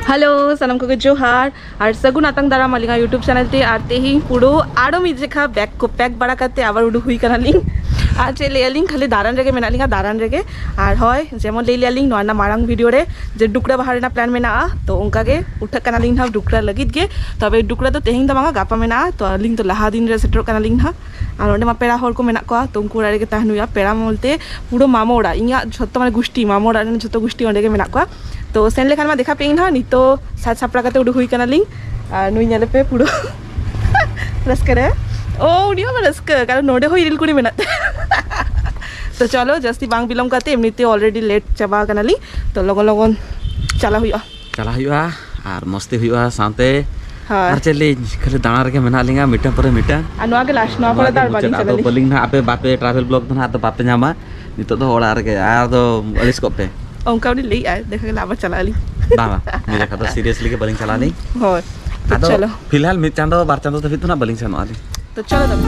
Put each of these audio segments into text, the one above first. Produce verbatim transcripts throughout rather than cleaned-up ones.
Hello, ᱥᱟᱱᱟᱢ ᱠᱚᱜᱮ ᱡᱚᱦᱟᱨ ᱟᱨ ᱥᱟᱹᱜᱩᱱ ᱟᱛᱟᱝ ᱫᱟᱨᱟᱢ ᱟᱹᱞᱤᱧᱟᱜ YouTube ᱪᱮᱱᱮᱞ ᱛᱮ᱾ ᱟᱨ ᱛᱮᱦᱮᱧ ᱯᱩᱨᱟᱹ ᱟᱨᱚ ᱢᱤᱫ ᱡᱮᱠᱷᱟ ᱵᱮᱜᱽ ᱠᱚ ᱯᱮᱠ ᱵᱟᱲᱟ ᱠᱟᱛᱮ ᱟᱵᱟᱨ ᱩᱰᱩᱠ ᱦᱩᱭ ᱠᱟᱱᱟᱞᱤᱧ᱾ ᱟᱨ ᱪᱮᱫ ᱞᱟᱹᱭᱟᱞᱤᱧ, ᱠᱷᱟᱹᱞᱤ ᱫᱟᱬᱟᱱ ᱨᱮᱜᱮ ᱢᱮᱱᱟᱜ ᱞᱤᱧᱟ, ᱫᱟᱬᱟᱱ ᱨᱮᱜᱮ᱾ ᱟᱨ ᱦᱳᱭ, ᱡᱮᱢᱚᱱ ᱞᱟᱹᱭ ᱞᱮᱭᱟᱞᱤᱧ ᱱᱚᱣᱟ ᱨᱮᱱᱟᱜ ᱢᱟᱲᱟᱝ ᱵᱷᱤᱰᱤᱭᱳ ᱨᱮ, ᱡᱮ ᱰᱩᱠᱨᱟ ᱵᱟᱦᱟ ᱨᱮᱱᱟᱜ ᱯᱞᱟᱱ ᱢᱮᱱᱟᱜᱼᱟ, ᱛᱚ ᱚᱱᱠᱟ ᱜᱮ ᱩᱴᱷᱟᱹᱜ ᱠᱟᱱᱟᱞᱤᱧ ᱱᱟᱦᱟᱜ ᱰᱩᱠᱨᱟ ᱞᱟᱹᱜᱤᱫ ᱜᱮ᱾ ᱛᱚᱵᱮ ᱰᱩᱠᱨᱟ ᱫᱚ ᱛᱮᱦᱮᱧ ᱫᱚ ᱵᱟᱝᱟ, ᱜᱟᱯᱟ ᱢᱮᱱᱟᱜᱼᱟ᱾ ᱛᱚ ᱟᱹᱞᱤᱧ ᱫᱚ ᱞᱟᱦᱟ ᱫᱤᱱ ᱨᱮ ᱥᱮᱴᱮᱨᱚᱜ ᱠᱟᱱᱟᱞᱤᱧ ᱱᱟᱦᱟᱜ᱾ ᱟᱨ ᱚᱸᱰᱮ ᱢᱟ ᱯᱮᱲᱟ ᱦᱚᱲ ᱠᱚ ᱢᱮᱱᱟᱜ ᱠᱚᱣᱟ, ᱛᱚ ᱩᱱᱠᱩ ᱚᱲᱟᱜ ᱨᱮᱜᱮ ᱛᱟᱦᱮᱱ ᱦᱩᱭᱩᱜᱼᱟ᱾ ᱯᱮᱲᱟ ᱵᱚᱞᱛᱮ ᱯᱩᱨᱟᱹ ᱢᱟᱢᱚ ᱚᱲᱟᱜ, ᱤᱧᱟᱹᱜ ᱡᱷᱚᱛᱚ ᱢᱟᱱᱮ ᱜᱩᱥᱴᱤ, ᱢᱟᱢᱚ ᱚᱲᱟᱜ ᱨᱮᱱ ᱡᱷᱚᱛᱚ ᱜᱩᱥᱴᱤ ᱚᱸᱰᱮ ᱜᱮ ᱢᱮᱱᱟᱜ ᱠᱚᱣᱟ᱾ ᱛᱚ ᱥᱮᱱ ᱞᱮᱠᱷᱟᱱ ᱢᱟ ᱫᱮᱠᱷᱟ ᱯᱮ ᱱᱟᱦᱟᱜ᱾ ᱱᱤᱛᱚᱜ ᱥᱟᱡᱽ ᱥᱟᱯᱲᱟᱣ ᱠᱟᱛᱮ ᱩᱰᱩᱠ ᱦᱩᱭ ᱠᱟᱱᱟᱞᱤᱧ᱾ ᱟᱨ ᱱᱩᱭ ᱧᱮᱞᱮ ᱯᱮ ᱯᱩᱨᱟᱹ ᱨᱟᱹᱥᱠᱟᱹ ᱨᱮ᱾ ᱳ, ᱩᱱᱤ ᱦᱚᱸ ᱨᱟᱹᱥᱠᱟᱹ, ᱠᱟᱨᱚᱱ ᱱᱚᱰᱮ ᱦᱚᱸ ᱤᱨᱤᱞ ᱠᱩᱲᱤ ᱢᱮᱱᱟᱜ ᱛᱟᱭᱟ᱾ ᱛᱚ ᱪᱚᱞᱚ, ᱡᱟᱹᱥᱛᱤ ᱵᱟᱝ ᱵᱤᱞᱚᱢ ᱠᱟᱛᱮ, ᱮᱢᱱᱤᱛᱮ ᱚᱞᱨᱮᱰᱤ ᱞᱮᱴ ᱪᱟᱵᱟ ᱠᱟᱱᱟᱞᱤᱧ᱾ ᱛᱚ ᱞᱚᱜᱚᱱ ᱞᱚᱜᱚᱱ ᱪᱟᱞᱟᱜ ᱦᱩᱭᱩᱜᱼᱟ᱾ ᱪᱟᱞᱟᱜ ᱦᱩᱭᱩᱜᱼᱟ ᱟᱨ ᱢᱚᱥᱛᱤ ᱦᱩᱭᱩᱜᱼᱟ ᱥᱟᱶᱛᱮ᱾ ᱦᱳᱭ᱾ ᱟᱨ ᱪᱮᱫ ᱞᱤᱧ, ᱠᱷᱟᱹᱞᱤ ᱫᱟᱬᱟ ᱨᱮᱜᱮ ᱢᱮᱱᱟᱜ ᱞᱤᱧᱟ, ᱢᱤᱫᱴᱟᱝ ᱯᱚᱨᱮ ᱢᱤᱫᱴᱟᱝ᱾ ᱟᱨ ᱱᱚᱣᱟ ᱜᱮ ᱞᱟᱥᱴ, ᱱᱚᱣᱟ ᱯᱚᱨᱮ ᱫᱚ ᱟᱨ ᱵᱟᱹᱞᱤᱧ ᱪᱟᱞᱟᱜᱼᱟ᱾ ᱟᱫᱚ ᱵᱟᱹᱞᱤᱧ ᱱᱟᱦᱟᱜ, ᱟᱯᱮ ᱵᱟᱯᱮ ᱴᱨᱟᱵᱷᱮᱞ ᱵᱞᱚᱜ ᱫᱚ ᱱᱟᱦᱟᱜ ᱟᱫᱚ ᱵᱟᱯᱮ ᱧᱟᱢᱟ᱾ ᱱᱤᱛᱚᱜ ᱫᱚ ᱚᱲᱟᱜ ᱨᱮᱜᱮ, ᱟᱫᱚ ᱟᱹᱲᱤᱥ ᱠᱚᱜ ᱯᱮ᱾ ᱚᱱᱠᱟ ᱩᱱᱤ ᱞᱟᱹᱭᱮᱫᱼᱟᱭ, ᱫᱮᱠᱷᱟ ᱜᱮᱞᱮ ᱟᱵᱟᱨ ᱪᱟᱞᱟᱜ ᱟᱹᱞᱤᱧ᱾ ᱵᱟᱝ, ᱵᱟᱝ, ᱱᱤᱭᱟᱹ ᱡᱚᱠᱷᱟ ᱫᱚ ᱥᱤᱨᱤᱭᱟᱥᱞᱤ ᱜᱮ ᱵᱟᱹᱞᱤᱧ ᱪᱟᱞᱟᱜ ᱟᱹᱞᱤᱧ᱾ ᱦᱳᱭ, ᱛᱚ ᱟᱫᱚ ᱪᱚᱞᱚ᱾ ᱯᱷᱤᱞᱦᱟᱞ ᱢᱤᱫ ᱪᱟᱸᱫᱚ ᱵᱟᱨ ᱪᱟᱸᱫᱚ ᱫᱷᱟᱹᱵᱤᱡ ᱫᱚ ᱱᱟᱜ ᱵᱟᱹᱞᱤᱧ ᱥᱮᱱᱚᱜ ᱟᱹᱞᱤᱧ᱾ ᱛᱚ ᱪᱚᱞᱚ ᱛᱚᱵᱮ᱾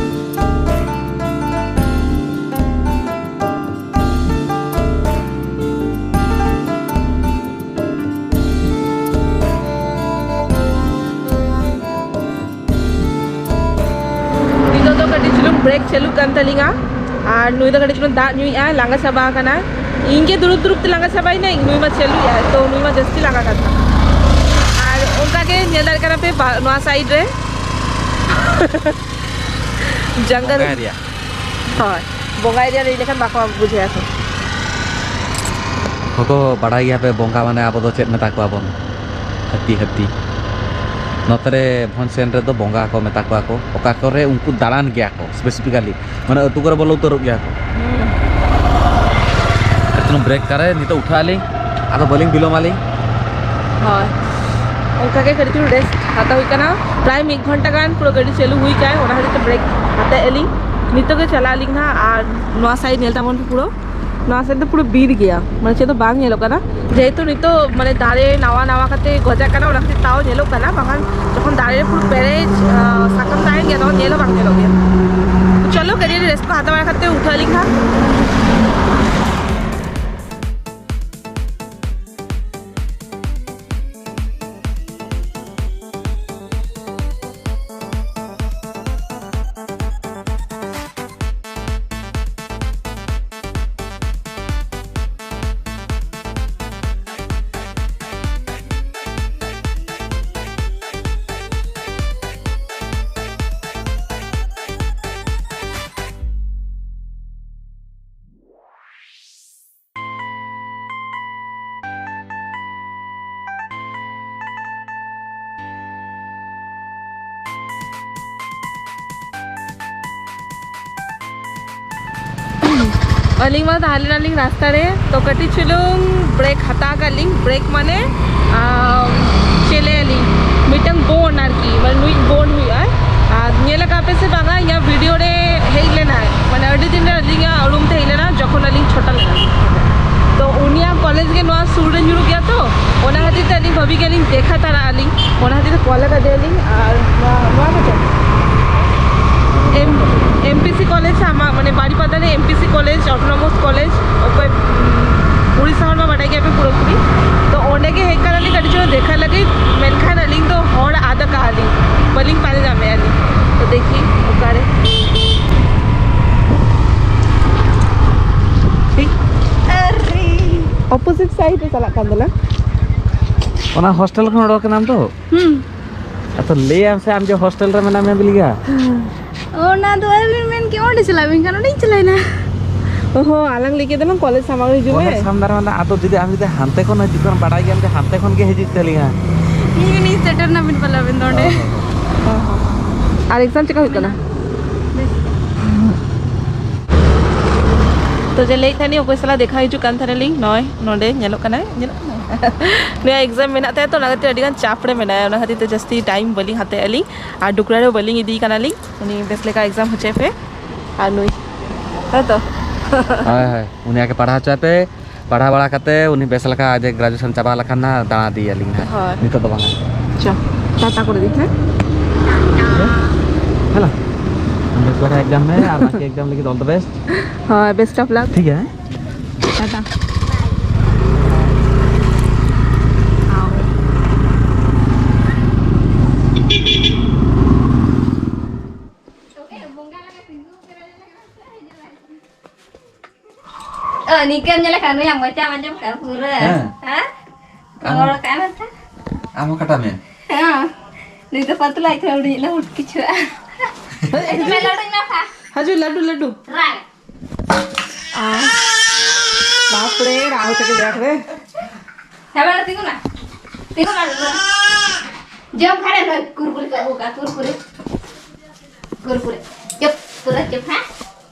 ᱱᱤᱛᱚᱜ ᱫᱚ ᱠᱟᱹᱴᱤᱡ ᱪᱩᱞᱩᱝ ᱵᱨᱮᱠ ᱪᱟᱹᱞᱩᱜ ᱠᱟᱱ ᱛᱟᱹᱞᱤᱧᱟ᱾ ᱟᱨ ᱱᱩᱭ ᱫᱚ ᱠᱟᱹᱴᱤᱡ ᱪᱩᱞᱩᱝ ᱫᱟᱜ ᱧᱩᱭᱮᱫᱼᱟᱭ, ᱞᱟᱸᱜᱟ ᱪᱟᱵᱟ ᱟᱠᱟᱱᱟᱭ᱾ ᱤᱧ ᱜᱮ ᱫᱩᱲᱩᱵ ᱫᱩᱲᱩᱵ ᱛᱮ ᱞᱟᱸᱜᱟ ᱪᱟᱵᱟᱭᱮᱱᱟᱹᱧ, ᱱᱩᱭ ᱢᱟ ᱪᱟᱹᱞᱩᱭᱮᱫᱼᱟᱭ, ᱛᱚ ᱱᱩᱭ ᱢᱟ ᱡᱟᱹᱥᱛᱤ ᱞᱟᱸᱜᱟ ᱠᱟᱛᱷᱟ᱾ ᱟᱨ ᱚᱱᱠᱟ ᱜᱮ ᱧᱮᱞ ᱫᱟᱲᱮᱭᱟᱜ ᱠᱟᱱᱟ ᱯᱮ ᱵᱟ-, ᱱᱚᱣᱟ ᱥᱟᱭᱤᱰ ᱨᱮ ᱡᱚᱝᱜᱚᱞ᱾ ᱵᱚᱸᱜᱟ ᱮᱨᱤᱭᱟ᱾ ᱦᱳᱭ, ᱵᱚᱸᱜᱟ ᱮᱨᱤᱭᱟ ᱞᱟᱹᱭ ᱞᱮᱠᱷᱟᱱ ᱵᱟᱠᱚ ᱵᱩᱡᱷᱟᱹᱣᱟ ᱠᱚ᱾ ᱦᱚᱸᱠᱚ ᱵᱟᱲᱟᱭ ᱜᱮᱭᱟ ᱯᱮ, ᱵᱚᱸᱜᱟ ᱢᱟᱱᱮ ᱟᱵᱚ ᱫᱚ ᱪᱮᱫ ᱢᱮᱛᱟ ᱠᱚᱣᱟ ᱵᱚᱱ? ᱦᱟᱹᱛᱤ, ᱦᱟᱹᱛᱤ᱾ ᱱᱚᱛᱮ ᱨᱮ ᱵᱷᱚᱱᱥᱮᱱ ᱨᱮᱫᱚ ᱵᱚᱸᱜᱟ ᱠᱚ ᱢᱮᱛᱟ ᱠᱚᱣᱟ ᱠᱚ, ᱚᱠᱟ ᱠᱚᱨᱮ ᱩᱱᱠᱩ ᱫᱟᱬᱟᱱ ᱜᱮᱭᱟ ᱠᱚ ᱥᱯᱮᱥᱤᱯᱷᱤᱠᱟᱞᱤ, ᱢᱟᱱᱮ ᱟᱹᱛᱩ ᱠᱚᱨᱮ ᱵᱚᱞᱚ ᱩᱛᱟᱹᱨᱚᱜ ᱜᱮᱭᱟ ᱠᱚ᱾ ᱮᱠᱫᱚᱢ ᱵᱨᱮᱠ ᱠᱟᱨᱮ ᱱᱤᱛᱚᱜ ᱩᱴᱷᱟᱹᱜ ᱟᱹᱞᱤᱧ, ᱟᱫᱚ ᱵᱟᱹᱞᱤᱧ ᱵᱤᱞᱚᱢ ᱟᱹᱞᱤᱧ᱾ ᱦᱳᱭ, ᱚᱱᱠᱟ ᱜᱮ ᱠᱟᱹᱴᱤᱡ ᱪᱩᱞᱩᱝ ᱨᱮᱥᱴ ᱦᱟᱛᱟᱣ ᱦᱩᱭ ᱠᱟᱱᱟ᱾ ᱯᱨᱟᱭ ᱢᱤᱫ ᱜᱷᱚᱱᱴᱟ ᱜᱟᱱ ᱯᱩᱨᱟᱹ ᱜᱟᱹᱰᱤ ᱪᱟᱹᱞᱩ ᱦᱩᱭ ᱠᱟᱭ, ᱚᱱᱟ ᱠᱷᱟᱹᱛᱤᱨ ᱛᱮ ᱵᱨᱮᱠ ᱦᱟᱛᱟᱣ ᱟᱹᱞᱤᱧ᱾ ᱱᱤᱛᱚᱜ ᱜᱮ ᱪᱟᱞᱟᱜ ᱟᱹᱞᱤᱧ ᱱᱟᱦᱟᱜ᱾ ᱟᱨ ᱱᱚᱣᱟ ᱥᱟᱭᱤᱰ ᱧᱮᱞ ᱛᱟᱵᱚᱱ ᱯᱮ ᱯᱩᱨᱟᱹ, ᱱᱚᱣᱟ ᱥᱟᱭᱤᱰ ᱫᱚ ᱯᱩᱨᱟᱹ ᱵᱤᱨ ᱜᱮᱭᱟ, ᱢᱟᱱᱮ ᱪᱮᱫ ᱫᱚ ᱵᱟᱝ ᱧᱮᱞᱚᱜ ᱠᱟᱱᱟ, ᱡᱮᱦᱮᱛᱩ ᱱᱤᱛᱚᱜ ᱢᱟᱱᱮ ᱫᱟᱨᱮ ᱱᱟᱣᱟ ᱱᱟᱣᱟ ᱠᱟᱛᱮ ᱜᱚᱡᱟᱜ ᱠᱟᱱᱟ, ᱚᱱᱟ ᱠᱷᱟᱹᱛᱤᱨ ᱛᱟᱣ ᱧᱮᱞᱚᱜ ᱠᱟᱱᱟ, ᱵᱟᱠᱷᱟᱱ ᱡᱚᱠᱷᱚᱱ ᱫᱟᱨᱮ ᱨᱮ ᱯᱩᱨᱟᱹ ᱯᱮᱨᱮᱡ, ᱟᱸ, ᱥᱟᱠᱟᱢ ᱛᱟᱦᱮᱱ ᱜᱮᱭᱟ, ᱛᱚᱠᱷᱚᱱ ᱧᱮᱞ ᱦᱚᱸ ᱵᱟᱝ ᱧᱮᱞᱚᱜ ᱜᱮᱭᱟ᱾ ᱪᱚᱞᱚ, ᱜᱟᱹᱰᱤ ᱨᱮ ᱨᱮᱥᱴ ᱠᱚ ᱦᱟᱛᱟᱣ ᱵᱟᱲᱟ ᱠᱟᱛᱮ ᱩᱴᱷᱟᱹᱜ ᱟᱹᱞᱤᱧ ᱦᱟᱸᱜ᱾ ᱟᱹᱞᱤᱧ ᱢᱟ ᱛᱟᱦᱮᱸ ᱞᱮᱱᱟᱞᱤᱧ ᱨᱟᱥᱛᱟ ᱨᱮ, ᱛᱚ ᱠᱟᱹᱴᱤᱡ ᱪᱩᱞᱩᱝ ᱵᱨᱮᱠ ᱦᱟᱛᱟᱣ ᱠᱟᱜ ᱞᱤᱧ᱾ ᱵᱨᱮᱠ ᱢᱟᱱᱮ, ᱟᱢ, ᱪᱮᱫ ᱞᱟᱹᱭ ᱟᱹᱞᱤᱧ, ᱢᱤᱫᱴᱟᱝ ᱵᱚᱱ ᱟᱨᱠᱤ, ᱢᱟᱱᱮ ᱱᱩᱭ ᱵᱚᱱ ᱦᱩᱭᱩᱜᱼᱟ᱾ ᱟᱨ ᱧᱮᱞ ᱟᱠᱟᱫ ᱯᱮ ᱥᱮ ᱵᱟᱝᱟ, ᱤᱧᱟᱹᱜ ᱵᱷᱤᱰᱤᱭᱳ ᱨᱮ ᱦᱮᱡ ᱞᱮᱱᱟᱭ, ᱢᱟᱱᱮ ᱟᱹᱰᱤ ᱫᱤᱱ ᱨᱮ ᱟᱹᱞᱤᱧᱟᱜ ᱩᱨᱩᱢ ᱛᱮ ᱦᱮᱡ ᱞᱮᱱᱟ ᱡᱚᱠᱷᱚᱱ ᱟᱹᱞᱤᱧ ᱪᱷᱳᱴᱟ ᱞᱮᱱᱟ᱾ ᱛᱚ ᱩᱱᱤᱭᱟᱜ ᱠᱚᱞᱮᱡᱽ ᱜᱮ ᱱᱚᱣᱟ ᱥᱩᱨ ᱨᱮ ᱧᱩᱨᱩᱜ ᱜᱮᱭᱟ, ᱛᱚ ᱚᱱᱟ ᱠᱷᱟᱹᱛᱤᱨ ᱛᱮ ᱟᱹᱞᱤᱧ ᱵᱷᱟᱹᱵᱤ ᱜᱮᱞᱤᱧ ᱫᱮᱠᱷᱟ ᱛᱟᱨᱟᱜ ᱟᱹᱞᱤᱧ, ᱚᱱᱟ ᱠᱷᱟᱹᱛᱤᱨ ᱛᱮ ᱠᱚᱞ ᱟᱠᱟᱫᱮᱭᱟᱞᱤᱧ᱾ ᱟᱨ ᱱᱚᱣᱟ, ᱱᱚᱣᱟ ᱠᱚ ᱪᱮᱫ? ᱮᱢ, ᱮᱢ ᱯᱤ ᱥᱤ ᱠᱚᱞᱮᱡᱽ ᱟᱢᱟᱜ, ᱢᱟᱱᱮ ᱵᱟᱲᱤᱯᱟᱫᱟ ᱨᱮ M P C college, autonomous college, ᱚᱠᱚᱭ, ᱩᱲᱤᱥᱥᱟ ᱦᱚᱲ ᱢᱟ ᱵᱟᱰᱟᱭ ᱜᱮᱭᱟ ᱯᱮ ᱯᱩᱨᱟᱹᱯᱩᱨᱤ᱾ ᱛᱚ ᱚᱸᱰᱮ ᱜᱮ ᱦᱮᱡ ᱠᱟᱱᱟᱞᱤᱧ ᱠᱟᱹᱴᱤᱡ ᱪᱩᱞᱩᱝ ᱫᱮᱠᱷᱟ ᱞᱟᱹᱜᱤᱫ, ᱢᱮᱱᱠᱷᱟᱱ ᱟᱹᱞᱤᱧ ᱫᱚ ᱦᱚᱲ ᱟᱫ ᱟᱠᱟᱫᱼᱟ ᱞᱤᱧ, ᱵᱟᱹᱞᱤᱧ ᱯᱟᱸᱡᱟ ᱧᱟᱢᱮᱫᱼᱟ ᱞᱤᱧ᱾ ᱛᱚ ᱫᱮᱠᱷᱤ ᱚᱠᱟᱨᱮ᱾ ᱴᱷᱤᱠ᱾ ᱟᱨᱮ᱾ ᱚᱯᱳᱡᱤᱴ ᱥᱟᱭᱤᱰ ᱨᱮ ᱪᱟᱞᱟᱜ ᱠᱟᱱ ᱛᱟᱞᱮ᱾ ᱚᱱᱟ ᱦᱳᱥᱴᱮᱞ ᱠᱷᱚᱱ ᱚᱰᱚᱠ ᱠᱟᱱᱟᱢ ᱛᱚ? ᱦᱩᱸ᱾ ᱟᱫᱚ ᱞᱟᱹᱭᱟᱢ ᱥᱮ ᱟᱢ ᱡᱮ ᱦᱳᱥᱴᱮᱞ ᱨᱮ ᱢᱮᱱᱟᱜ ᱢᱮᱭᱟ ᱵᱤᱞᱤᱜᱟ? ᱚᱱᱟ ᱫᱚ ᱟᱹᱞᱤᱧ ᱢᱮᱱ ᱠᱮᱫ ᱚᱸᱰᱮ ᱪᱟᱞᱟᱜ, ᱢᱮᱱᱠᱷᱟᱱ ᱚᱸᱰᱮᱧ ᱪᱟᱞᱟᱣᱮᱱᱟ᱾ ᱚᱦᱚ, ᱟᱞᱟᱝ ᱞᱟᱹᱭ ᱠᱮᱫᱟ ᱞᱟᱝ ᱠᱚᱞᱮᱡᱽ ᱥᱟᱢᱟᱝ ᱨᱮ ᱦᱤᱡᱩᱜ ᱢᱮ᱾ ᱠᱚᱞᱮᱡᱽ ᱥᱟᱢᱟᱝ ᱨᱮ ᱢᱮᱱᱟᱜ, ᱟᱫᱚ ᱡᱩᱫᱤ ᱟᱢ ᱡᱩᱫᱤ ᱦᱟᱱᱛᱮ ᱠᱷᱚᱱ ᱦᱤᱡᱩᱜ ᱠᱟᱱ, ᱵᱟᱰᱟᱭ ᱜᱮᱭᱟᱢ ᱡᱮ ᱦᱟᱱᱛᱮ ᱠᱷᱚᱱ ᱜᱮ ᱦᱤᱡᱩᱜ ᱛᱟᱹᱞᱤᱧᱟ᱾ ᱤᱧ ᱩᱱᱤᱧ ᱥᱮᱴᱮᱨ ᱮᱱᱟ ᱵᱤᱱ ᱯᱟᱞᱮ ᱟᱵᱤᱱ ᱫᱚ ᱚᱸᱰᱮ᱾ ᱚ, ᱦᱚ, ᱦᱚ᱾ ᱟᱨ ᱮᱠᱡᱟᱢ ᱪᱮᱠᱟ ᱦᱩᱭᱩᱜ ᱠᱟᱱᱟ? ᱛᱚ ᱡᱮ ᱞᱟᱹᱭᱮᱫ ᱛᱟᱦᱮᱱᱤᱧ, ᱚᱠᱚᱭ ᱥᱟᱞᱟᱜ ᱫᱮᱠᱷᱟ ᱦᱤᱡᱩᱜ ᱠᱟᱱ ᱛᱟᱦᱮᱱᱟᱞᱤᱧ, ᱱᱚᱜᱼᱚᱭ ᱱᱚᱸᱰᱮ ᱧᱮᱞᱚᱜ ᱠᱟᱱᱟᱭ, ᱧᱮᱞᱚᱜ ᱠᱟᱱᱟᱭ᱾ ᱱᱩᱭᱟᱜ ᱮᱠᱡᱟᱢ ᱢᱮᱱᱟᱜ ᱛᱟᱭᱟ, ᱛᱚ ᱚᱱᱟ ᱠᱷᱟᱹᱛᱤᱨ ᱟᱹᱰᱤ ᱜᱟᱱ ᱪᱟᱯ ᱨᱮ ᱢᱮᱱᱟᱭᱟ, ᱚᱱᱟ ᱠᱷᱟᱹᱛᱤᱨ ᱛᱮ ᱡᱟᱹᱥᱛᱤ ᱴᱟᱭᱤᱢ ᱵᱟᱹᱞᱤᱧ ᱦᱟᱛᱟᱣᱮᱫᱼᱟ ᱞᱤᱧ᱾ ᱟᱨ ᱰᱩᱠᱨᱟ ᱨᱮᱦᱚᱸ ᱵᱟᱹᱞᱤᱧ ᱤᱫᱤᱭᱮ ᱠᱟᱱᱟᱞᱤᱧ, ᱩᱱᱤ ᱵᱮᱥ ᱞᱮᱠᱟ ᱮᱠᱡᱟᱢ ᱦᱚᱪᱚᱭ ᱯᱮ᱾ ᱟᱨ ᱱᱩᱭ, ᱦᱮᱸ ᱛᱚ? ᱦᱳᱭ, ᱦᱳᱭ, ᱩᱱᱤ ᱟᱜᱮ ᱯᱟᱲᱦᱟᱣ ᱦᱚᱪᱚᱭ ᱯᱮ, ᱯᱟᱲᱦᱟᱣ ᱵᱟᱲᱟ ᱠᱟᱛᱮ ᱩᱱᱤ ᱵᱮᱥ ᱞᱮᱠᱟ ᱟᱡ ᱜᱨᱮᱡᱩᱭᱮᱥᱚᱱ ᱪᱟᱵᱟ ᱞᱮᱠᱷᱟᱱ ᱱᱟᱜ ᱫᱟᱬᱟ ᱤᱫᱤᱭᱟᱞᱤᱧ ᱱᱟᱜ᱾ ᱦᱳᱭ᱾ ᱱᱤᱛᱚᱜ ᱫᱚ ᱵᱟᱝᱟ᱾ ᱪᱚ, ᱴᱟᱴᱟ ᱠᱚᱨᱮ ᱫᱤᱧ, ᱦᱮᱸ? ᱦᱮᱞᱳ᱾ ᱵᱮᱥ ᱞᱮᱠᱟ ᱮᱠᱡᱟᱢ ᱢᱮ ᱟᱨ ᱵᱟᱠᱤ ᱮᱠᱡᱟᱢ ᱞᱟᱹᱜᱤᱫ all the best᱾ ᱦᱳᱭ, best of luck᱾ ᱴᱷᱤᱠ ᱜᱮᱭᱟ, ᱦᱮᱸ? ᱴᱟᱴᱟ᱾ ᱚ, ᱱᱤᱝᱠᱟᱹᱢ ᱧᱮᱞ ᱞᱮᱠᱷᱟᱱ ᱱᱩᱭᱟᱜ ᱢᱚᱪᱟᱢ ᱟᱸᱡᱚᱢ ᱠᱟᱜᱼᱟ ᱯᱩᱨᱟᱹ᱾ ᱦᱮᱸ᱾ ᱦᱮᱸ? ᱟᱢ ᱨᱚᱲ ᱠᱟᱜᱼᱟ ᱢᱮᱱᱛᱮ? ᱟᱢ ᱦᱚᱸ ᱠᱟᱴᱟᱜ ᱢᱮ᱾ ᱦᱮᱸ᱾ ᱱᱩᱭ ᱫᱚ ᱯᱟᱛᱞᱟ ᱟᱹᱛᱷᱟᱹᱲᱤ ᱞᱟᱹᱦᱩᱫ ᱠᱤᱪᱷᱩ᱾ ᱦᱤᱡᱩᱜ ᱢᱮ, ᱞᱟᱹᱰᱩᱧ ᱮᱢᱟᱢᱟ᱾ ᱦᱤᱡᱩᱜ, ᱞᱟᱹᱰᱩ, ᱞᱟᱹᱰᱩ᱾ ᱨᱟᱜ᱾ ᱟᱨ ᱵᱟᱯ ᱨᱮ, ᱨᱟᱜ ᱦᱚᱪᱚ ᱠᱮᱫᱮᱭᱟ ᱨᱮ᱾ ᱦᱮᱸ, ᱵᱟᱲᱟ ᱛᱤᱸᱜᱩ ᱢᱮ᱾ ᱛᱤᱸᱜᱩ ᱢᱮ, ᱞᱟᱹᱰᱩ᱾ ᱡᱚᱢ ᱠᱷᱟᱱᱮ ᱱᱩᱭ ᱠᱩᱨᱠᱩᱨᱤ ᱠᱚ ᱟᱹᱜᱩ ᱠᱟᱜᱼᱟ, ᱠᱩᱨᱠᱩᱨᱤ᱾ ᱠᱩᱨᱠᱩᱨᱤ᱾ ᱪᱩᱯ, ᱯᱩᱨᱟᱹ ᱪᱩᱯ, ᱦᱮᱸ?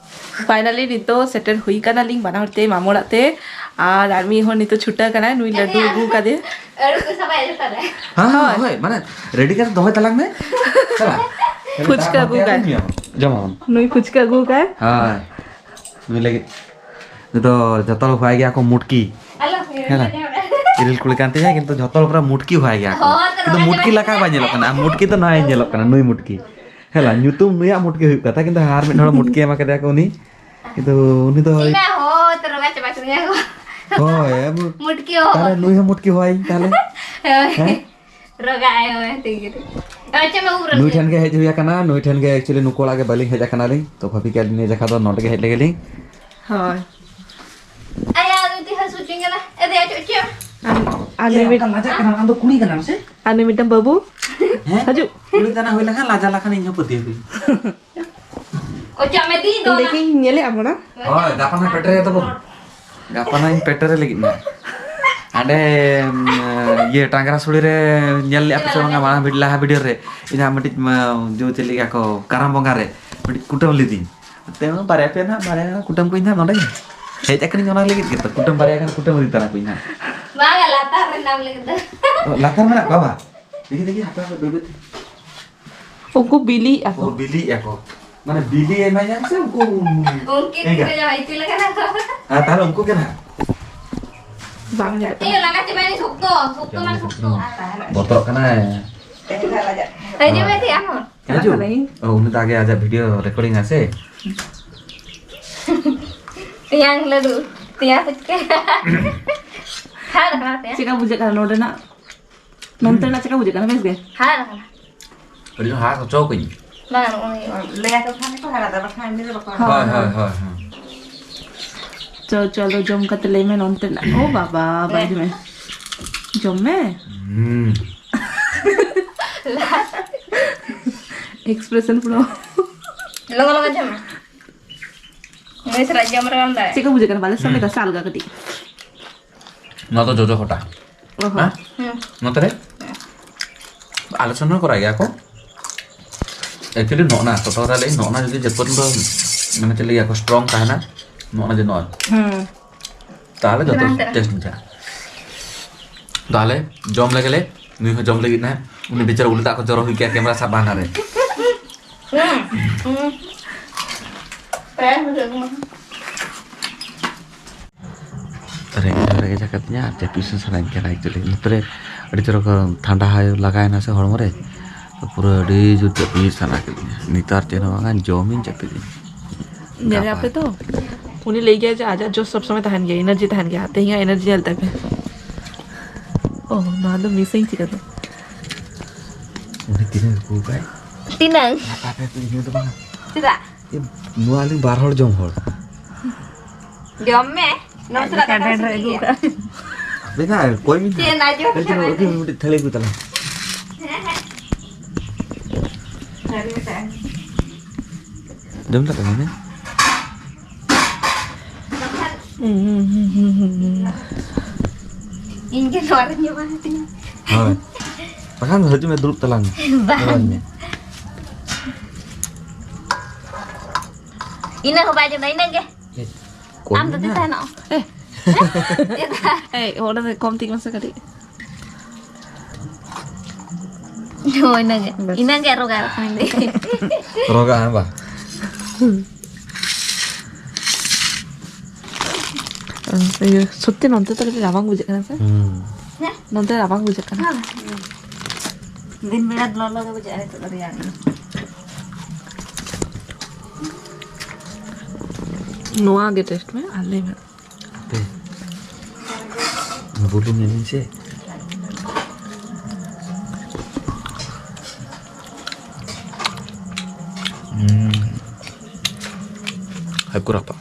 ᱯᱷᱟᱭᱱᱟᱞᱤ ᱱᱤᱛᱚᱜ ᱥᱮᱴᱮᱨ ᱦᱩᱭ ᱠᱟᱱᱟᱞᱤᱧ ᱵᱟᱱᱟ ᱦᱚᱲ ᱛᱮ ᱢᱟᱢᱚ ᱚᱲᱟᱜ ᱛᱮ᱾ ᱟᱨ ᱟᱨ ᱢᱤᱫ ᱦᱚᱲ ᱱᱤᱛᱚᱜ ᱪᱷᱩᱴᱟᱹᱣ ᱠᱟᱱᱟᱭ, ᱱᱩᱭ ᱞᱟᱹᱰᱩ ᱟᱹᱜᱩ ᱠᱟᱫᱮ᱾ ᱦᱮᱸ ᱦᱮᱸ, ᱦᱳᱭ, ᱢᱟᱱᱮ ᱨᱮᱰᱤ ᱠᱟᱛᱮ ᱫᱚᱦᱚᱭ ᱛᱟᱞᱟᱝ ᱢᱮ᱾ ᱪᱟᱞᱟᱜ᱾ ᱯᱷᱩᱪᱠᱟ ᱟᱹᱜᱩ ᱠᱟᱭ᱾ ᱡᱚᱢᱟᱵᱚᱱ᱾ ᱱᱩᱭ ᱯᱷᱩᱪᱠᱟ ᱟᱹᱜᱩ ᱠᱟᱭ᱾ ᱦᱳᱭ, ᱱᱩᱭ ᱞᱟᱹᱜᱤᱫ᱾ ᱱᱩᱭ ᱫᱚ ᱡᱚᱛᱚ ᱦᱚᱲ ᱠᱚ ᱦᱚᱦᱚᱭ ᱜᱮᱭᱟ ᱠᱚ ᱢᱩᱴᱠᱤ᱾ ᱦᱮᱸ᱾ ᱤᱨᱤᱞ ᱠᱩᱲᱤ ᱠᱟᱱ ᱛᱤᱧᱟ, ᱠᱤᱱᱛᱩ ᱡᱚᱛᱚ ᱦᱚᱲ ᱯᱩᱨᱟᱹ ᱢᱩᱴᱠᱤ ᱦᱚᱦᱚᱭ ᱜᱮᱭᱟ ᱠᱚ᱾ ᱦᱚᱸ, ᱛᱚ ᱠᱤᱱᱛᱩ ᱨᱚᱲ ᱢᱩᱴᱠᱤ ᱞᱮᱠᱟ ᱵᱟᱭ ᱧᱮᱞᱚᱜ ᱠᱟᱱᱟ᱾ ᱟᱨ ᱢᱩᱴᱠᱤ ᱫᱚ ᱱᱚᱜᱼᱚᱭ ᱧᱮᱞᱚᱜ ᱠᱟᱱᱟ, ᱱᱩᱭ ᱢᱩᱴᱠᱤ᱾ ᱦᱮᱸ ᱞᱟ, ᱧᱩᱛᱩᱢ ᱱᱩᱭᱟᱜ ᱢᱩᱴᱠᱤ ᱦᱩᱭᱩᱜ ᱠᱟᱛᱷᱟ, ᱠᱤᱱᱛᱩ ᱟᱨ ᱢᱤᱫ ᱦᱚᱲ ᱢᱩᱴᱠᱤ ᱮᱢᱟ ᱠᱟᱫᱮᱭᱟ ᱠᱚ ᱩᱱᱤ᱾ ᱠᱤᱱᱛᱩ ᱩᱱᱤ ᱫᱚ ᱤᱧ ᱢᱟ ᱦᱚᱸ ᱛᱚ ᱨᱚᱜᱟ ᱪᱟᱵᱟ ᱠᱮᱫᱤᱧᱟ ᱠᱚ᱾ ᱦᱳᱭ, ᱮᱢ-, ᱢᱩᱴᱠᱤ ᱦᱚᱸ᱾ ᱛᱟᱦᱞᱮ ᱱᱩᱭ ᱦᱚᱸ ᱢᱩᱴᱠᱤ ᱦᱚᱦᱚᱭ ᱛᱟᱦᱞᱮ᱾ ᱦᱳᱭ᱾ ᱦᱮᱸ? ᱨᱚᱜᱟ ᱟᱭᱳ ᱢᱮᱱᱛᱮ ᱜᱮ᱾ ᱟᱨ ᱪᱮᱫ ᱢᱮ ᱩᱵ ᱨᱮ? ᱱᱩᱭ ᱴᱷᱮᱱ ᱜᱮ ᱦᱮᱡ ᱦᱩᱭ ᱟᱠᱟᱱᱟ, ᱱᱩᱭ ᱴᱷᱮᱱ ᱜᱮ actually ᱱᱩᱠᱩ ᱚᱲᱟᱜ ᱜᱮ ᱵᱟᱹᱞᱤᱧ ᱦᱮᱡ ᱟᱠᱟᱱᱟᱞᱤᱧ᱾ ᱛᱚ ᱵᱷᱟᱵᱤ ᱠᱮᱫ ᱞᱤᱧ ᱱᱤᱭᱟᱹ ᱡᱟᱠᱷᱟ ᱫᱚ ᱱᱚᱰᱮ ᱜᱮ ᱦᱮᱡ ᱞᱮᱜᱮ ᱞᱤᱧ᱾ ᱦᱳᱭ᱾ ᱟᱭᱟ, ᱩᱱᱤ ᱛᱤ ᱦᱟᱹᱥᱩ ᱦᱚᱪᱚᱧ ᱠᱟᱱᱟ᱾ ᱮ, ᱫᱮᱭᱟ, ᱪᱚ, ᱪᱚ᱾ ᱟᱨ, ᱟᱨ ᱮ, ᱱᱩᱭ ᱢᱤᱫ-, ᱚᱱᱠᱟᱢ ᱞᱟᱡᱟᱜ ᱠᱟᱱᱟ, ᱟᱢ ᱫᱚ ᱠᱩᱲᱤ ᱠᱟᱱᱟᱢ ᱥᱮ? ᱟᱨ ᱱᱩᱭ ᱢᱤᱫᱴᱟᱝ ᱵᱟᱹᱵᱩ᱾ ᱦᱮᱸ? ᱦᱤᱡᱩᱜ᱾ ᱠᱩᱲᱤ ᱛᱟᱱᱟ ᱦᱩᱭ ᱞᱮᱠᱷᱟᱱ ᱞᱟᱡᱟ ᱞᱮᱠᱷᱟᱱ ᱤᱧ ᱦᱚᱸ ᱯᱟᱹᱛᱭᱟᱹᱣ ᱜᱤᱧ᱾ ᱚᱪᱚᱜ ᱢᱮ ᱫᱤ, ᱫᱚ ᱚᱸᱰᱮ ᱚᱱᱟ᱾ ᱜᱤᱧ ᱧᱮᱞᱮᱫᱼᱟ ᱢᱚᱱᱟ᱾ ᱦᱳᱭ, ᱜᱟᱯᱟ ᱱᱟᱜ ᱯᱮᱴᱮᱨ ᱛᱟᱵᱚᱱ᱾ ᱜᱟᱯᱟ ᱱᱟᱜ ᱤᱧ ᱯᱮᱴᱮᱨ ᱞᱟᱹᱜᱤᱫ ᱱᱟᱜ᱾ ᱦᱟᱸᱰᱮ, ᱩᱢ, ᱤᱭᱟᱹ, ᱴᱟᱝᱜᱽᱨᱟ ᱥᱩᱲᱤ ᱨᱮ ᱧᱮᱞ ᱞᱮᱫᱼᱟ ᱯᱮ ᱥᱮ ᱵᱟᱝᱟ? ᱢᱟᱲᱟᱝ ᱵᱷᱤᱰ-, ᱞᱟᱦᱟ ᱵᱷᱤᱰᱤᱭᱳ ᱨᱮ ᱤᱧ ᱦᱟᱸᱜ ᱢᱤᱫᱴᱤᱡ, ᱢᱟ, ᱡᱚ ᱪᱮᱫ ᱞᱮᱠᱟ ᱠᱚ ᱠᱟᱨᱟᱢ ᱵᱚᱸᱜᱟ ᱨᱮ ᱢᱤᱫᱴᱤᱡ ᱠᱩᱴᱟᱹᱢ ᱞᱤᱫᱤᱧ᱾ ᱛᱮ ᱦᱚᱸ ᱵᱟᱨᱭᱟ ᱯᱮᱭᱟ ᱱᱟᱜ, ᱵᱟᱨᱭᱟ ᱜᱟᱱ ᱠᱩᱴᱟᱹᱢ ᱠᱚᱧ ᱱᱟᱜ ᱱᱚᱰᱮ ᱜᱮ᱾ ᱦᱮᱡ ᱟᱠᱟᱱᱟᱹᱧ ᱚᱱᱟ ᱞᱟᱹᱜᱤᱫ ᱜᱮᱛᱚ, ᱠᱩᱴᱟᱹᱢ ᱵᱟᱨᱭᱟ ᱜᱟᱱ ᱠᱩᱴᱟᱹᱢ ᱤᱫᱤ ᱛᱟᱨᱟ ᱠᱚᱧ ᱱᱟᱜ᱾ ᱵᱟᱝᱟ, ᱞᱟᱛᱟᱨ ᱨᱮ ᱱᱟᱢ ᱞᱟᱹᱜᱤᱫ ᱫᱚ᱾ ᱚ, ᱞᱟᱛᱟᱨ ᱢᱮᱱᱟᱜ ᱠᱚᱣᱟ ᱵᱟᱝ? ᱫᱮᱠᱷᱤ, ᱫᱮᱠᱷᱤ, ᱦᱟᱯᱮ, ᱦᱟᱯᱮ, ᱵᱟᱹᱭ ᱵᱟᱹᱭ ᱛᱮ᱾ ᱩᱱᱠᱩ ᱵᱤᱞᱤᱜ ᱟᱠᱚ᱾ ᱚ, ᱵᱤᱞᱤᱜ ᱟᱠᱚ᱾ ᱢᱟᱱᱮ ᱵᱤᱞᱤ ᱮᱢᱟᱭᱟ ᱥᱮ ᱩᱱᱠᱩ ᱩᱱᱠᱤᱱ ᱮᱸᱜᱟ? ᱠᱤᱱ ᱡᱟᱶᱟᱭ ᱤᱯᱤᱞ ᱟᱠᱟᱱᱟ ᱠᱚ᱾ ᱦᱮᱸ, ᱛᱟᱦᱞᱮ ᱩᱱᱠᱩ ᱜᱮ ᱱᱟᱜ᱾ ᱵᱟᱝ ᱧᱮᱞᱚᱜ ᱠᱟᱱᱟ᱾ ᱮᱭ, ᱞᱟᱜᱟ ᱪᱟᱵᱟᱭ ᱱᱤᱧ, ᱥᱚᱠᱛᱚ, ᱥᱚᱠᱛᱚ ᱢᱟᱱᱮ ᱥᱚᱠᱛᱚ᱾ ᱵᱚᱛᱚᱨᱚᱜ ᱠᱟᱱᱟᱭ᱾ ᱦᱤᱡᱩᱜ ᱢᱮ ᱛᱤ ᱟᱢ ᱦᱚᱸ᱾ ᱦᱤᱡᱩᱜ? ᱪᱟᱞᱟᱜ ᱠᱟᱹᱱᱟᱹᱧ᱾ ᱚ, ᱩᱱᱤ ᱫᱚ ᱟᱜᱮ ᱟᱡᱟᱜ ᱵᱷᱤᱰᱤᱭᱳ ᱨᱮᱠᱚᱨᱰᱤᱝ ᱟᱭ ᱥᱮ? ᱛᱮᱭᱟᱝ ᱞᱟᱹᱰᱩ, ᱛᱮᱭᱟᱝ ᱯᱷᱩᱪᱠᱟᱹ᱾ ᱦᱟᱨᱟ ᱠᱟᱱᱟ ᱛᱮᱭᱟᱝ᱾ ᱪᱮᱫᱠᱟ ᱵᱩᱡᱷᱟᱹᱜ ᱠᱟᱱᱟ ᱱᱚᱰᱮᱱᱟᱜ? ᱱᱚᱱᱛᱮᱱᱟᱜ ᱪᱮᱫᱠᱟ ᱵᱩᱡᱷᱟᱹᱜ ᱠᱟᱱᱟ? ᱵᱮᱥ ᱜᱮ? ᱦᱟᱨᱟ ᱠᱟᱱᱟ᱾ ᱟᱹᱰᱤ ᱦᱟᱨᱟ ᱦᱚᱪᱚ ᱠᱟᱹᱧ᱾ ᱵᱟᱝ, ᱱᱚᱜᱼᱚᱭ᱾ ᱞᱟᱹᱭᱟ ᱠᱚ ᱠᱷᱟᱱ ᱜᱮᱠᱚ ᱦᱟᱨᱟ ᱫᱟ, ᱵᱟᱠᱷᱟᱱ ᱮᱢᱱᱤ ᱫᱚ ᱵᱟᱠᱚ ᱦᱟᱨᱟ᱾ ᱦᱳᱭ, ᱦᱳᱭ, ᱦᱳᱭ, ᱦᱳᱭ᱾ ᱪᱚ, ᱪᱚ, ᱟᱫᱚ ᱡᱚᱢ ᱠᱟᱛᱮ ᱞᱟᱹᱭ ᱢᱮ ᱱᱚᱱᱛᱮᱱᱟᱜ᱾ ᱳ ᱵᱟᱵᱟ, ᱵᱟᱭ ᱡᱚᱢᱮ᱾ ᱡᱚᱢ ᱢᱮ᱾ ᱦᱩᱸ᱾ ᱮᱠᱥᱯᱨᱮᱥᱚᱱ ᱯᱩᱨᱟᱹ᱾ ᱞᱚᱜᱚ ᱞᱚᱜᱚ ᱡᱚᱢ ᱢᱮ᱾ ᱱᱩᱭ ᱥᱟᱞᱟᱜ ᱡᱚᱢ ᱨᱮ ᱵᱟᱢ ᱫᱟᱲᱮᱭᱟᱜᱼᱟ᱾ ᱪᱮᱫ ᱠᱚ ᱵᱩᱡᱷᱟᱹᱜ ᱠᱟᱱᱟ? ᱵᱟᱞᱮ ᱥᱟᱵ ᱞᱮᱫᱟ ᱥᱮ ᱟᱞᱜᱟ ᱠᱟᱹᱴᱤᱡ? ᱱᱚᱣᱟ ᱫᱚ ᱡᱚᱡᱚ ᱠᱷᱚᱴᱟ᱾ ᱚ ᱦᱚᱸ᱾ ᱦᱮᱸ? ᱦᱩᱸ᱾ ᱱᱚᱛᱮ ᱨᱮ? ᱟᱞᱮ ᱥᱮᱱ ᱦᱚᱸ ᱠᱚᱨᱟᱣ ᱜᱮᱭᱟ ᱠᱚ᱾ Actually, ᱱᱚᱜᱼᱱᱟ ᱥᱚᱛᱚ ᱠᱟᱛᱷᱟ ᱞᱟᱹᱭ, ᱱᱚᱜᱼᱱᱟ ᱡᱩᱫᱤ ᱡᱚᱛᱚ ᱫᱤᱱ ᱫᱚ ᱢᱟᱱᱮ ᱪᱮᱫ ᱞᱟᱹᱭᱟ ᱠᱚ, ᱥᱴᱨᱚᱝ ᱛᱟᱦᱮᱱᱟ᱾ ᱱᱚᱜᱼᱚᱭ ᱡᱮ ᱱᱚᱜᱼᱚᱭ᱾ ᱦᱩᱸ᱾ ᱛᱟᱦᱚᱞᱮ ᱡᱚᱛᱚ ᱵᱟᱝ ᱛᱟᱦᱮᱱᱟ᱾ ᱴᱮᱥᱴ ᱵᱩᱡᱷᱟᱹᱜᱼᱟ᱾ ᱛᱟᱦᱚᱞᱮ ᱡᱚᱢ ᱞᱮᱜᱮ ᱞᱮ, ᱱᱩᱭ ᱦᱚᱸ ᱡᱚᱢ ᱞᱟᱹᱜᱤᱫ ᱱᱟᱦᱟᱜ᱾ ᱩᱱᱤ ᱵᱮᱪᱟᱨᱟ ᱩᱞᱤ ᱫᱟᱜ ᱠᱚ ᱡᱚᱨᱚ ᱦᱩᱭ ᱠᱮᱭᱟ ᱠᱮᱢᱨᱟ ᱥᱟᱵ ᱵᱟᱦᱟᱱᱟ ᱨᱮ᱾ ᱦᱩᱸ, ᱦᱩᱸ᱾ ᱯᱨᱟᱭ ᱦᱩᱭᱩᱜ ᱠᱟᱱᱟ᱾ ᱨᱮᱸᱜᱮᱡ ᱦᱚᱸ ᱨᱮᱸᱜᱮᱡ ᱟᱠᱟᱫᱤᱧᱟ ᱟᱨ ᱡᱟᱹᱯᱤᱫ ᱦᱚᱸ ᱥᱟᱱᱟᱧ ᱠᱟᱱᱟ actually᱾ ᱱᱚᱛᱮ ᱨᱮ ᱟᱹᱰᱤ ᱡᱳᱨ ᱠᱚ ᱴᱷᱟᱱᱰᱟ ᱦᱚᱭ ᱞᱟᱜᱟᱣᱮᱱᱟ ᱥᱮ ᱦᱚᱲᱢᱚ ᱨᱮ, ᱛᱚ ᱯᱩᱨᱟᱹ ᱟᱹᱰᱤ ᱡᱳᱨ ᱡᱟᱹᱯᱤᱫ ᱥᱟᱱᱟ ᱠᱤᱫᱤᱧᱟ᱾ ᱱᱮᱛᱟᱨ ᱪᱮᱫ ᱦᱚᱸ ᱵᱟᱝᱟ, ᱡᱚᱢᱤᱧ ᱡᱟᱹᱯᱤᱫᱤᱧ᱾ ᱧᱮᱞᱮ ᱜᱟᱯᱟ᱾ ᱟᱯᱮ ᱛᱚ, ᱩᱱᱤ ᱞᱟᱹᱭ ᱜᱮᱭᱟ ᱡᱮ ᱟᱡᱟᱜ ᱡᱳᱥ ᱥᱚᱵ ᱥᱚᱢᱚᱭ ᱛᱟᱦᱮᱱ ᱜᱮᱭᱟ, ᱮᱱᱟᱨᱡᱤ ᱛᱟᱦᱮᱱ ᱜᱮᱭᱟ᱾ ᱛᱮᱦᱮᱧᱟᱜ ᱮᱱᱟᱨᱡᱤ ᱧᱮᱞ ᱛᱟᱯᱮ᱾ ᱳ, ᱱᱚᱣᱟ ᱫᱚ ᱢᱤᱥᱤᱝ ᱪᱤᱠᱟᱹᱛᱮ? ᱩᱱᱤ ᱛᱤᱱᱟᱹᱜ ᱟᱹᱜᱩ ᱠᱟᱭ? ᱛᱤᱱᱟᱹᱝ? ᱦᱟᱛᱟᱣ ᱯᱮ ᱛᱚ, ᱤᱧ ᱫᱚ ᱵᱟᱝ᱾ ᱪᱮᱫᱟᱜ? ᱮ, ᱱᱚᱣᱟ ᱟᱹᱞᱤᱧ ᱵᱟᱨ ᱦᱚᱲ ᱡᱚᱢ ᱦᱚᱲ᱾ ᱡᱚᱢ ᱢᱮ᱾ ᱱᱚᱣᱟ ᱥᱟᱞᱟᱜ ᱫᱟᱠᱟ ᱩᱛᱩ ᱠᱮᱫ ᱜᱮᱭᱟ᱾ ᱦᱟᱯᱮ ᱱᱟ, ᱠᱚᱭ ᱢᱮ ᱱᱟ᱾ ᱪᱮᱫ ᱱᱟ, ᱡᱚᱢ ᱠᱟᱹᱴᱤᱡ ᱪᱟᱞᱟᱜ ᱪᱩᱞᱩᱝ, ᱢᱮ᱾ ᱢᱤᱫᱴᱤᱡ ᱛᱷᱟᱹᱨᱤ ᱟᱹᱜᱩ ᱛᱟᱞᱟᱝ᱾ ᱦᱮᱸ, ᱦᱮᱸ᱾ ᱥᱟᱹᱨᱤ ᱠᱟᱛᱷᱟ᱾ ᱡᱚᱢ ᱫᱟᱠᱟ ᱢᱮ᱾ ᱵᱟᱠᱷᱟᱱ ᱤᱧ ᱜᱮ ᱱᱚᱣᱟ ᱨᱮᱧ ᱡᱚᱢᱟ ᱦᱟᱹᱴᱤᱧᱟ᱾ ᱦᱳᱭ᱾ ᱵᱟᱠᱷᱟᱱ ᱦᱤᱡᱩᱜ ᱢᱮ, ᱫᱩᱲᱩᱵ ᱛᱟᱞᱟᱝ ᱢᱮ᱾ ᱵᱟᱝ᱾ ᱦᱳᱭ ᱢᱮ᱾ ᱤᱱᱟᱹ ᱦᱚᱸ ᱵᱟᱭ ᱡᱚᱢᱟ, ᱤᱱᱟᱹ ᱜᱮ᱾ ᱪᱮᱫ? ᱟᱢ ᱫᱚ ᱠᱚᱢ ᱛᱤᱥ ᱮᱱᱟ? ᱛᱟᱦᱮᱱᱚᱜ? ᱮ᱾ ᱪᱮᱫᱟᱜ? ᱮᱭ, ᱚᱸᱰᱮ ᱫᱚ ᱠᱚᱢ ᱛᱤᱧ ᱢᱮᱥᱮ ᱠᱟᱹᱴᱤᱡ᱾ ᱦᱳᱭ, ᱤᱱᱟᱹᱜᱮ᱾ ᱵᱟᱥ᱾ ᱤᱱᱟᱹᱜᱮ ᱨᱚᱜᱟ ᱨᱚᱠᱚᱢ ᱫᱚ᱾ ᱨᱚᱜᱟ, ᱦᱮᱸ ᱵᱟ? ᱤᱭᱟᱹ, ᱥᱚᱛᱛᱤ ᱱᱚᱱᱛᱮ ᱫᱚ ᱠᱟᱹᱴᱤᱡ ᱨᱟᱵᱟᱝ ᱵᱩᱡᱷᱟᱹᱜ ᱠᱟᱱᱟ ᱥᱮ? ᱦᱩᱸ᱾ ᱦᱮᱸ? ᱱᱚᱱᱛᱮ ᱨᱟᱵᱟᱝ ᱵᱩᱡᱷᱟᱹᱜ ᱠᱟᱱᱟ᱾ ᱦᱮᱸ᱾ ᱫᱤᱱ ᱵᱮᱲᱟ ᱫᱚ ᱞᱚᱞᱚ ᱜᱮ ᱵᱩᱡᱷᱟᱹᱜᱼᱟ, ᱱᱤᱛᱚᱜ ᱫᱚ ᱨᱮᱭᱟᱲ ᱜᱮ᱾ ᱱᱚᱣᱟ ᱜᱮ ᱴᱮᱥᱴ ᱢᱮ ᱟᱨ ᱞᱟᱹᱭ ᱢᱮ᱾ ᱦᱟᱯᱮ᱾ ᱵᱩᱞᱩᱝ ᱧᱮᱞᱤᱧ ᱥᱮ᱾ ᱦᱩᱸ᱾ ᱦᱟᱹᱠᱩ ᱨᱟᱯᱟᱜ᱾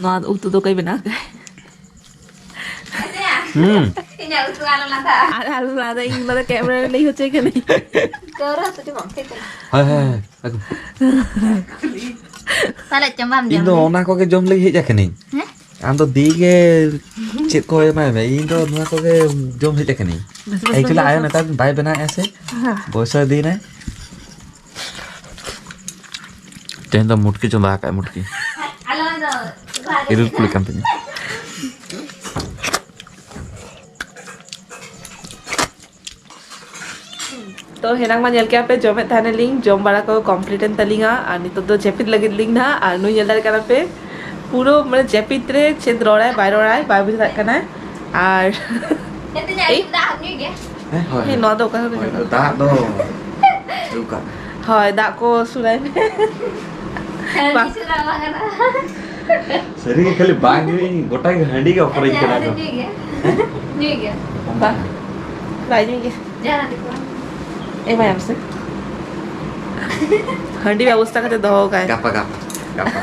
ᱱᱚᱣᱟ ᱩᱛᱩ ᱫᱚ ᱚᱠᱚᱭ ᱵᱮᱱᱟᱣ ᱠᱟᱜᱼᱟᱭ? ᱦᱩᱸ᱾ ᱤᱧᱟᱹᱜ ᱩᱛᱩ ᱟᱞᱚ ᱞᱟᱸᱫᱟ᱾ ᱟᱨ ᱟᱞᱚ ᱞᱟᱸᱫᱟ, ᱤᱧ ᱚᱱᱟ ᱫᱚ ᱠᱮᱢᱨᱟ ᱨᱮ ᱞᱟᱹᱭ ᱦᱚᱪᱚᱭ ᱠᱟᱹᱱᱟᱹᱧ᱾ ᱠᱮᱢᱨᱟ ᱦᱚᱪᱚ ᱵᱟᱝ ᱴᱷᱤᱠ ᱠᱟᱱᱟ᱾ ᱦᱳᱭ, ᱦᱳᱭ, ᱦᱳᱭ, ᱮᱠᱫᱚᱢ᱾ ᱯᱟᱞᱮ ᱪᱚᱢᱵᱟᱢ ᱤᱧ ᱡᱚᱢ ᱫᱚ ᱞᱮ᱾ ᱚᱱᱟ ᱠᱚᱜᱮ ᱡᱚᱢ ᱞᱟᱹᱜᱤᱫ ᱦᱮᱡ ᱟᱠᱟᱱᱟᱹᱧ᱾ ᱦᱮᱸ? ᱟᱢ ᱫᱚ ᱫᱤ ᱜᱮ ᱪᱮᱫ ᱠᱚ ᱮᱢᱟᱭ ᱢᱮ, ᱤᱧ ᱫᱚ ᱱᱚᱣᱟ ᱠᱚᱜᱮ ᱡᱚᱢ ᱦᱮᱡ ᱟᱠᱟᱱᱟᱹᱧ᱾ ᱵᱮᱥ, ᱵᱮᱥ, actually ᱵᱮᱥ, ᱟᱭᱳ ᱵᱮᱥ᱾ ᱱᱮᱛᱟᱨ ᱫᱤᱱ ᱵᱟᱭ ᱵᱮᱱᱟᱣᱮᱫᱼᱟ ᱥᱮ, ᱦᱮᱸ᱾ ᱵᱚᱭᱥᱟ ᱫᱤᱱ ᱨᱮ᱾ ᱛᱮᱦᱮᱧ ᱫᱚ ᱢᱩᱴᱠᱤ ᱪᱚᱸᱫᱟ ᱟᱠᱟᱫ, ᱢᱩᱴᱠᱤ᱾ ᱤᱨᱤᱞ ᱠᱩᱞᱤ ᱠᱟᱱ ᱛᱤᱧᱟ᱾ ᱛᱚ, ᱦᱮᱱᱟᱝ ᱢᱟ ᱧᱮᱞ ᱠᱮᱜᱼᱟ ᱯᱮ, ᱡᱚᱢᱮᱫ ᱛᱟᱦᱮᱱᱟᱞᱤᱧ, ᱡᱚᱢ ᱵᱟᱲᱟ ᱠᱚ complete ᱮᱱ ᱛᱟᱹᱞᱤᱧᱟ᱾ ᱟᱨ ᱱᱤᱛᱚᱜ ᱫᱚ ᱡᱟᱹᱯᱤᱫ ᱞᱟᱹᱜᱤᱫ ᱞᱤᱧ ᱱᱟᱦᱟᱜ᱾ ᱟᱨ ᱱᱩᱭ ᱧᱮᱞ ᱫᱟᱲᱮ ᱠᱟᱱᱟ ᱯᱮ, ᱯᱩᱨᱟᱹ ᱢᱟᱱᱮ ᱡᱟᱹᱯᱤᱫ ᱨᱮ ᱪᱮᱫ ᱨᱚᱲᱟᱭ ᱵᱟᱭ ᱨᱚᱲᱟᱭ ᱵᱟᱭ ᱵᱩᱡᱷᱟᱹᱣ ᱫᱟᱲᱮᱭᱟᱜ ᱠᱟᱱᱟᱭ᱾ ᱟᱨ ᱮᱭ, ᱦᱮᱸ, ᱦᱳᱭ, ᱦᱮᱸ, ᱦᱳᱭ᱾ ᱱᱚᱣᱟ ᱫᱚ ᱚᱠᱟ ᱠᱷᱚᱱ ᱦᱳᱭ, ᱦᱮᱡ ᱮᱱᱟ? ᱫᱟᱜ ᱫᱚ ᱫᱩᱞ ᱠᱟᱜ ᱢᱮ᱾ ᱦᱳᱭ, ᱫᱟᱜ ᱠᱚ ᱥᱩᱨᱟᱭ ᱢᱮ᱾ ᱦᱮᱸ, ᱵᱟᱝ᱾ ᱥᱩᱨᱟ ᱵᱟᱝ ᱜᱟᱱᱚᱜᱼᱟ᱾ ᱥᱟᱹᱨᱤ ᱜᱮ, ᱠᱷᱟᱹᱞᱤ ᱵᱟᱝ ᱧᱩᱭ, ᱜᱚᱴᱟ ᱜᱮ ᱦᱟᱺᱰᱤ ᱜᱮ ᱚᱯᱷᱟᱨᱤᱧ ᱠᱟᱱᱟ ᱠᱚ᱾ ᱧᱩᱭ ᱜᱮᱭᱟ᱾ ᱦᱮᱸ? ᱧᱩᱭ ᱜᱮᱭᱟ᱾ ᱵᱟᱝ᱾ ᱵᱟᱭ ᱧᱩᱭ ᱜᱮᱭᱟ᱾ ᱡᱟᱦᱟᱸ ᱫᱤᱠᱩ᱾ ᱮᱢᱟᱭᱟᱢ ᱥᱮ? ᱦᱟᱺᱰᱤ ᱵᱮᱵᱚᱥᱛᱟ ᱠᱟᱛᱮ ᱫᱚᱦᱚ ᱠᱟᱭ᱾ ᱜᱟᱯᱟ, ᱜᱟᱯᱟ, ᱜᱟᱯᱟ᱾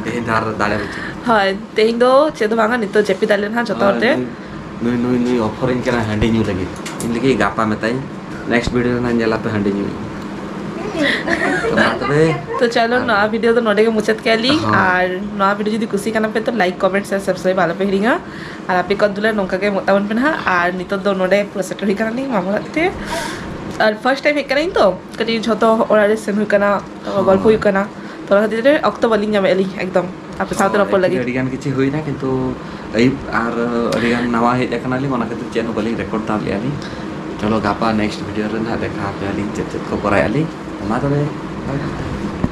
ᱛᱮᱦᱮᱧ ᱫᱚ ᱟᱨ ᱫᱟᱲᱮ ᱵᱟᱹᱪᱩᱜ᱾ ᱦᱳᱭ, ᱛᱮᱦᱮᱧ ᱫᱚ ᱪᱮᱫ ᱦᱚᱸ ᱵᱟᱝᱟ, ᱱᱤᱛᱚᱜ ᱡᱟᱹᱯᱤᱫ ᱟᱞᱮ ᱱᱟᱦᱟᱜ ᱡᱚᱛᱚ ᱦᱳᱭ, ᱦᱚᱲ ᱛᱮ᱾ ᱱᱩᱭ, ᱱᱩᱭ, ᱱᱩᱭ, ᱱᱩᱭ ᱚᱯᱷᱟᱨᱤᱧ ᱠᱟᱱᱟ ᱦᱟᱺᱰᱤ ᱧᱩ ᱞᱟᱹᱜᱤᱫ᱾ ᱤᱧ ᱞᱟᱹᱜᱤᱫ ᱜᱟᱯᱟ ᱢᱮᱛᱟᱭ, next video ᱨᱮ ᱱᱟᱦᱟᱜ ᱧᱮᱞ ᱟᱯᱮ ᱦᱟᱺᱰᱤ ᱧᱩ᱾ ᱛᱚ ᱢᱟ ᱛᱚᱵᱮ᱾ ᱛᱚ ᱪᱚᱞᱚ, ᱱᱚᱣᱟ video ᱫᱚ ᱱᱚᱰᱮ ᱜᱮ ᱢᱩᱪᱟᱹᱫ ᱠᱮᱜᱼᱟ ᱞᱤᱧ᱾ ᱦᱳᱭ᱾ ᱟᱨ ᱱᱚᱣᱟ video ᱡᱩᱫᱤ ᱠᱩᱥᱤ ᱠᱟᱱᱟ ᱯᱮ, ᱛᱚ like, comment, share, subscribe ᱟᱞᱚ ᱯᱮ ᱦᱤᱲᱤᱧᱟ᱾ ᱟᱨ ᱟᱯᱮ ᱠᱚᱣᱟᱜ ᱫᱩᱞᱟᱹᱲ ᱱᱚᱝᱠᱟ ᱜᱮ ᱮᱢᱚᱜ ᱛᱟᱵᱚᱱ ᱯᱮ ᱱᱟᱦᱟᱜ᱾ ᱟᱨ ᱱᱤᱛᱚᱜ ᱫᱚ ᱱᱚᱰᱮ ᱯᱩᱨᱟᱹ ᱥᱮᱴᱮᱨ ᱦᱩᱭ ᱠᱟᱱᱟ ᱞᱤᱧ ᱢᱟᱢᱟ ᱚᱲᱟᱜ ᱛᱮ᱾ ᱟᱨ first time ᱦᱮᱡ ᱠᱟᱹᱱᱟᱹᱧ ᱛᱚ, ᱠᱟᱹᱴᱤᱡ ᱡᱷᱚᱛᱚ ᱚᱲᱟᱜ ᱨᱮ ᱥᱮᱱ ᱦᱩᱭ ᱠᱟᱱᱟ, ᱛᱚ ᱦᱳᱭ᱾ ᱜᱚᱞᱯᱚ ᱦᱩᱭᱩᱜ ᱠᱟᱱᱟ, ᱛᱚ ᱚᱱᱟ ᱠᱷᱟᱹᱛᱤᱨ ᱛᱮ ᱚᱠᱛᱚ ᱵᱟᱹᱞᱤᱧ ᱧᱟᱢᱮᱫᱼᱟ ᱞᱤᱧ ᱮᱠᱫᱚᱢ ᱟᱯᱮ ᱥᱟᱶᱛᱮ ᱦᱳᱭ, ᱨᱚᱯᱚᱲ ᱞᱟᱹᱜᱤᱫ᱾ ᱟᱹᱰᱤ ᱜᱟᱱ ᱠᱤᱪᱷᱩ ᱦᱩᱭᱱᱟ, ᱠᱤᱱᱛᱩ ᱟᱹᱭᱩᱵ ᱟᱨ ᱟᱹᱰᱤ ᱜᱟᱱ ᱱᱟᱣᱟ ᱦᱮᱡ ᱟᱠᱟᱱᱟᱞᱤᱧ, ᱚᱱᱟ ᱠᱷᱟᱹᱛᱤᱨ ᱪᱮᱫ ᱦᱚᱸ ᱵᱟᱹᱞᱤᱧ record ᱫᱟᱲᱮᱭᱟᱜᱼᱟ ᱞᱤᱧ᱾ ᱪᱚᱞᱚ, ᱜᱟᱯᱟ next video ᱨᱮ ᱱᱟᱦᱟᱜ ᱫᱮᱠᱷᱟ ᱟᱯᱮᱭᱟᱞᱤᱧ ᱪᱮᱫ ᱪᱮᱫ ᱠᱚ ᱠᱚᱨᱟᱣᱮᱫᱼᱟ ᱞᱤᱧ᱾ ᱢᱟ ᱛᱚᱵᱮ, bye bye᱾